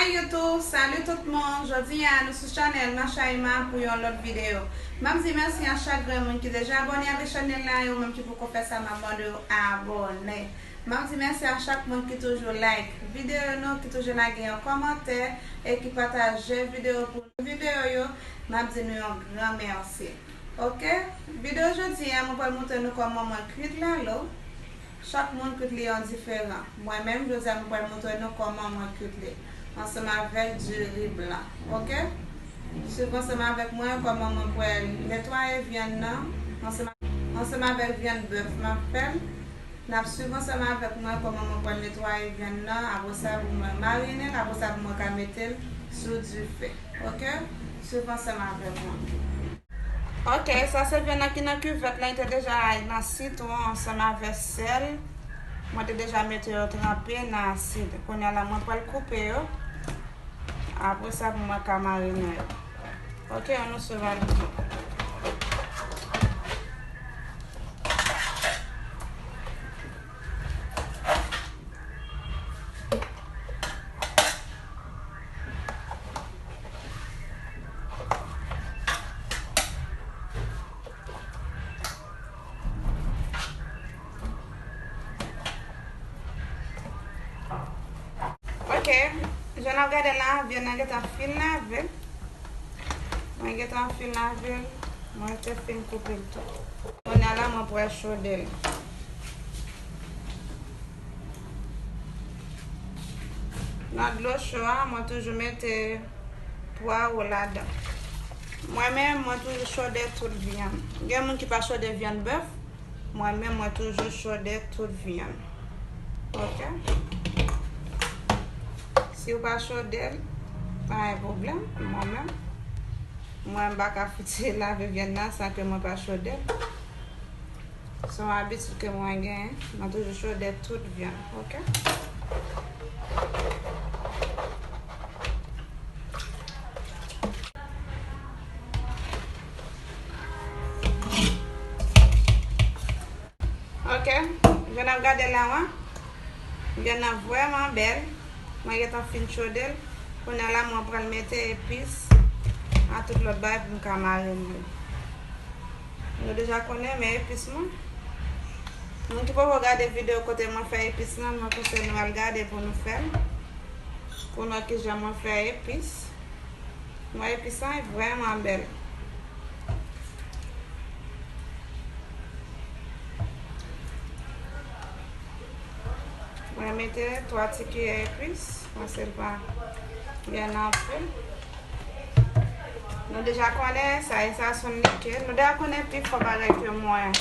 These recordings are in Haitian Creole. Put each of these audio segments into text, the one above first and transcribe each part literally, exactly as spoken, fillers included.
Hi YouTube, salut tout moun. Jodi a nou sou chanèl Masha Ima pou yon lòt videyo. M ap di mèsi a chak grenn moun ki deja abòne avèk chanèl la, e ou menm ki poko fè sa, m ap mande w abòne. M ap di mèsi a chak moun ki toujou like videyo nou, ki toujou lage yon kòmantè e ki pataje videyo pou videyo yo. M ap di nou yon gran mèsi. Oke? Videyo jodi a, mwen pral montre nou kòman mwen kwit lalo. Chak moun kwit li yon diferan. Mwen menm, jodi a, mwen pral montre nou kòman mwen kwit li. Ansanm avèk diri blan. Oke? Swiv ansanm avèk mwen kòman mwen pral netwaye vyann nan. Ansanm, ansanm avèk vyann bèf m ap fè l. N ap swiv ansanm avèk mwen kòman mwen pral netwaye vyann nan. Apre sa, pou mwen marine l. Apre sa, pou mwen ka mete l sou dife. Oke? Swiv ansanm avèk mwen. Oke, sa se vyann nan ki nan kivèt la, li te deja nan sitwon ansanm avèk sèl. Mwen te deja mete yo tranpe nan asid. Kounye a la, mwen pral koupe yo. Apre sa, pou mwen ka marine yo. Oke, ann nou swiv avèk mwen. Ok, jan n ap gade la, vyann nan gentan fin lave. Mwen gentan fin lave l. Mwen te fin koupe l tou. Kounye a la, mwen pral chode l. Nan dlo cho a, mwen toujou mete pwawo ladan. Mwen menm, mwen toujou chode tout vyann. Gen moun ki pa chode vyann bèf, mwen menm, mwen toujou chode tout vyann. Ok? Si w pa chode l, pa gen pwoblèm. Mwen menm, mwen m pa ka fouti lave vyann nan san ke mwen pa chode l. Se yon abitid ke mwen genyen. Mwen toujou chode tout vyann, ok? Ok, jan n ap gade la a, vyann nan vrèman bèl. Mwen gentan fin chode l. Kounye a la, mwen pral mete epis a tout lòt bagay pou m ka marine l. Nou deja konnen, men epis mwen. Moun ki poko gade videyo kote mwen fè epis lan, mwen konseye nou al gade pou nou fè l. Pou nou wè kijan mwen fè epis. Mwen epis lan vrèman bèl. Mwen mete twa ti kiyè epis, paske l pa gen anpil. Nou deja konnen sa e sa se yon likid. Nou deja konnen pi fò bagay ke mwen,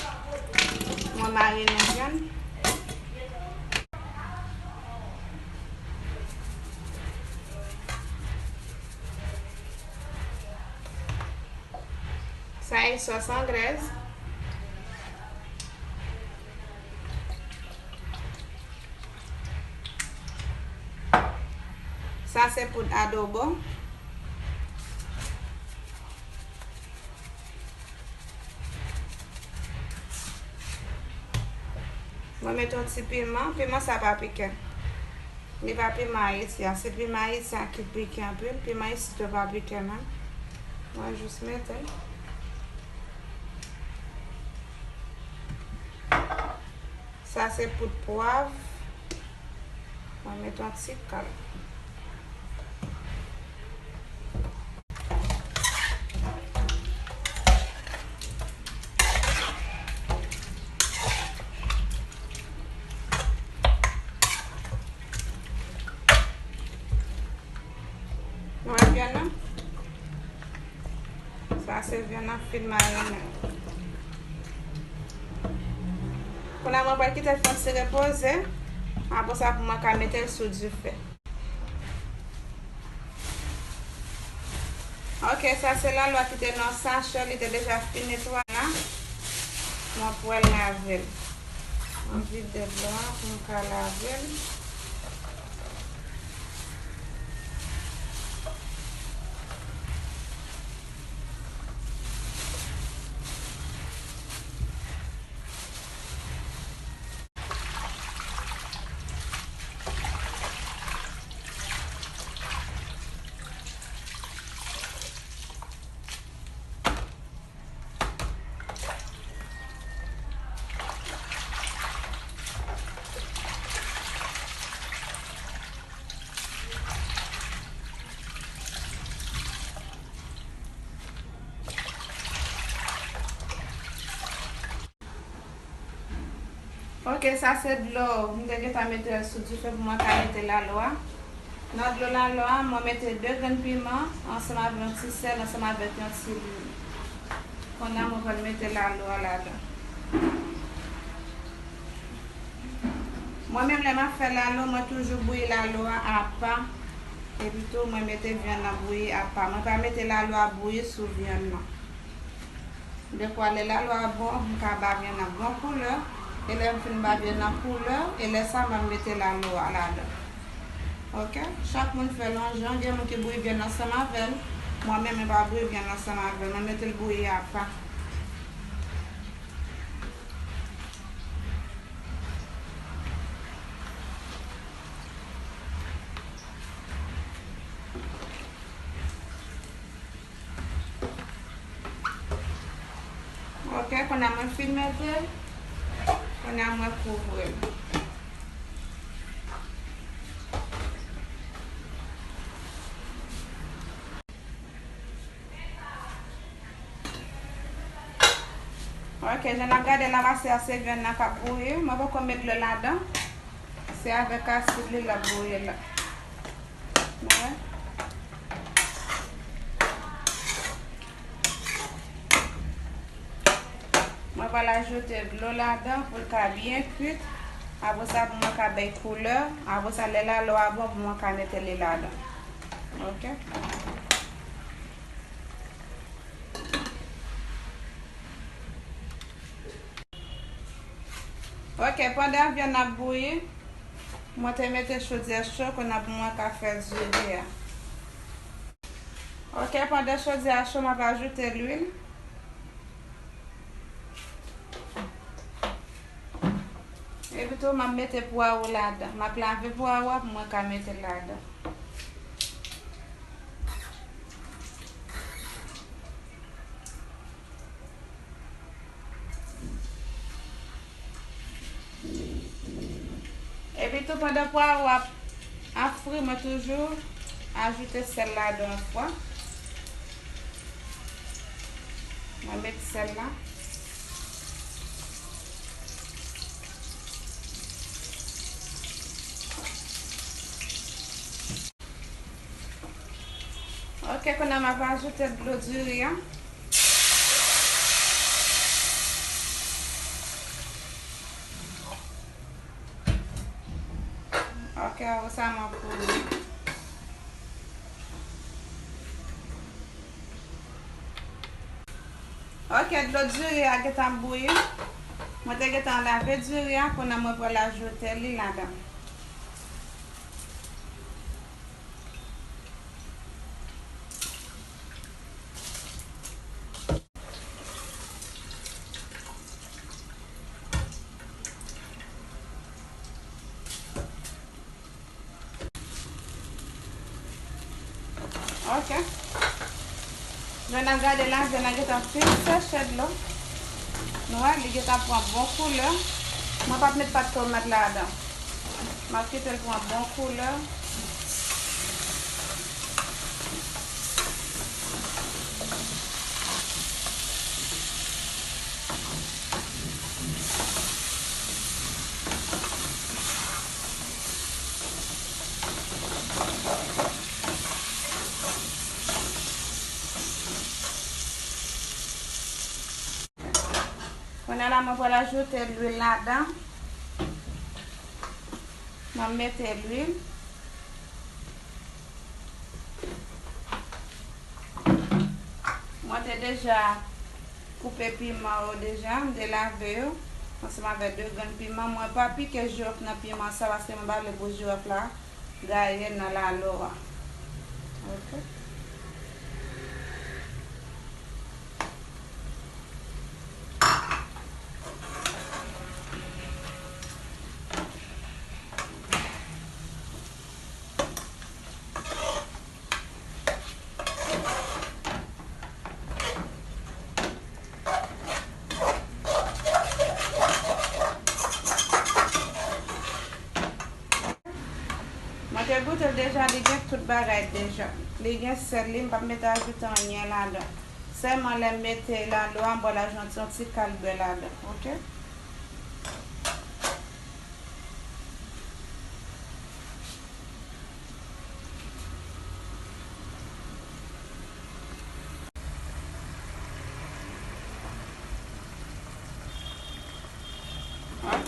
mwen marine vyann. Sa e sòs anglèz. Sa se poud adobo. Mwen mete yon ti piman. Piman sa pa pikan. Li pa piman ayisyen. Se piman ayisyen ki pikan anpil. Piman isit yo pa pikan menm. Mwen jis mete. Sa se poud pwav. Mwen mete yon ti kal. Nou wè vyann nan? Sa se vyann nan fin marine. Kounye a mwen pral kite l fè yon ti repoze. Apre sa pou mwen ka mete l sou dife. Ok, sa se lalo a ki te nan sachè, li te deja fin netwaye la. Mwen pral lave l. Mwen vide dlo a pou m ka lave l. Ok, sa se dlo m te gentan mete sou dife pou mwen ka mete lalo a. Nan dlo lalo a, mwen mete de grenn piman ansanm avèk yon ti sèl, ansanm avèk yon ti lwil. Kounye a, mwen pral mete lalo a ladan. Mwen menm, lè m ap fè lalo, mwen toujou bouyi lalo a apa. Epi tou, mwen mete vyann nan bouyi apa. Mwen pa mete lalo a bouyi sou vyann nan. Defwa, lè lalo a bon, m ka ba vyann nan bon koulè. E lè m fin ba vyann nan koulè, e lè sa a, m ap mete lalo a ladan. Ok? Chak moun fè l yon jan. Gen moun ki bouyi vyann ansanm avè l. Mwen menm, mwen pa bouyi vyann ansanm avè l. Mwen mete l bouyi apa. Ok, kounye a mwen fin mete l, kounye a mwen kouvri l. Ok, jan n ap gade la, pase a se vyann nan k ap bouyi. Mwen poko met dlo ladan. Se avèk asid li l ap bouyi la. Nou wè? Mwen pral ajoute dlo ladan pou l ka byen kuit. Apre sa, pou mwen ka bay koulè. Apre sa, lè lalo a bon, pou mwen ka mete li ladan. Ok? Ok, pandan vyann nan ap bouyi, mwen te mete chodyè cho, kounye a pou mwen ka fè diri a. Ok, pandan chodyè a cho, m ap ajoute lwil. Epi tou, m ap mete pwawo ladan. M ap lave pwawo a pou mwen ka mete l ladan. Epi tou, pandan pwawo a ap fri, mwen toujou ajoute sèl ladan yon fwa. Mwen met sèl la. Ok, kounye a m ap ajoute dlo diri an. Ok, apre sa m ap kouvri. Ok, dlo diri a gentan bouyi. Mwen te gentan lave diri a, kounye a mwen pral ajoute li ladan. Ok. Jan n ap gade la, vyann nan gentan fin sèche dlo. Nou wè, li gentan pran bon koulè. Mwen p ap met pat tomat ladan. M ap kite l pran bon koulè. Kounye a la, mwen pral ajoute lwil ladan. Mwen mete lwil. Mwen te deja koupe piman yo deja, m te lave yo ansanm avèk de grenn piman. Mwen pa pike jiwòf nan piman sa paske mwen pa vle pou jiwòf la gaye nan lalo a. Ok. Mwen te goute l deja, li gen tout bagay deja. Li gen sèl li, m p ap mete ajoute anyen ladan. Sèlman lè m mete lalo a, m pral ajoute yon ti kal bè ladan, ok?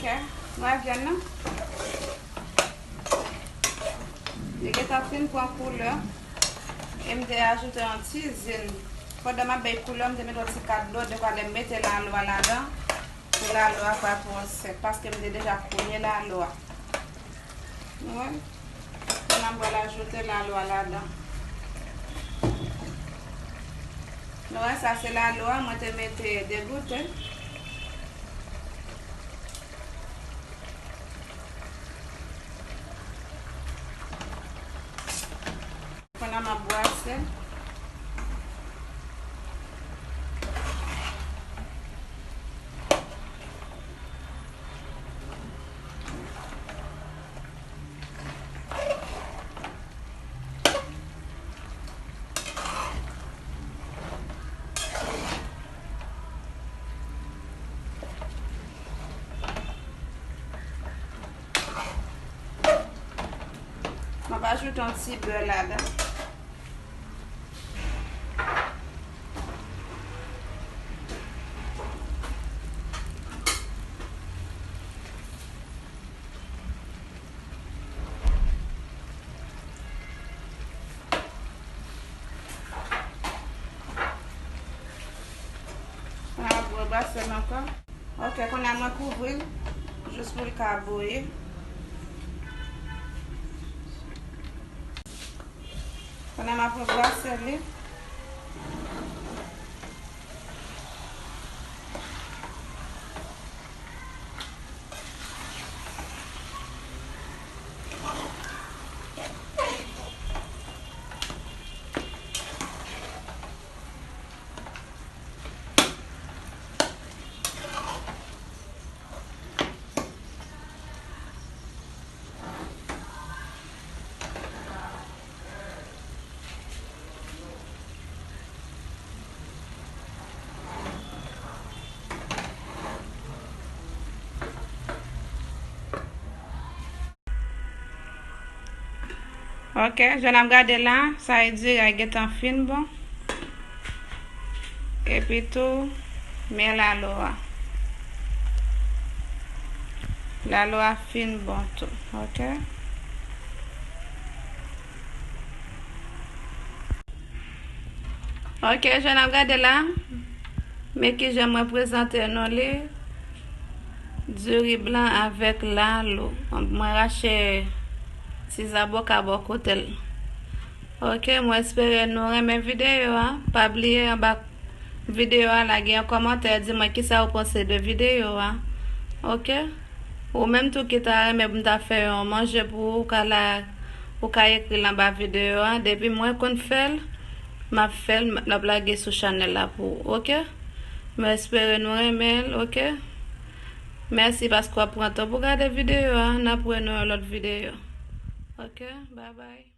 Ok, nou wè vyann nan. Li gentan fin pran koulè. E m te ajoute yon ti zen. Pandan m ap bay koulè, m te mete yon ti kat dlo, dekwa lè m mete lalo a ladan, pou lalo a pa twò sèk, paske m te deja konye lalo a. Nou wè? Kounye a m pral ajoute lalo a ladan. Nou wè, sa se lalo a, mwen te mete de goute. Kounye a m ap bwase. M ap ajoute yon ti bè ladan. N ap bwè bwasè l ankò. Ok, kounye a mwen kouvri l jis pou l ka bouyi. Kounye a m ap bwè bwasè li. Ok, jan n ap gade la, sa e diri a gentan fin bon. Epi tou, men lalo a. Lalo a fin bon tou, ok? Ok, jan n ap gade la, men kijan mwen prezante nou li. Diri blan avèk lalo. Mwen rache ti zaboka bò kote l. Ok, mwen espere nou renmen videyo a. Pa bliye anba videyo a, lage yon kòmantè, di mwen kisa ou panse de videyo a. Ok? Ou menm tou ki ta renmen pou m ta fè yon manje pou ou, ou ka la, ou ka ekri l anba videyo a. Depi mwen konn fè l, m ap fè l, l ap lage sou chanèl la pou ou, ok? Mwen espere nou renmen l, ok? Mèsi paske w ap pran tan pou gade videyo a. N ap wè nan yon lòt videyo. Ok, bye bye.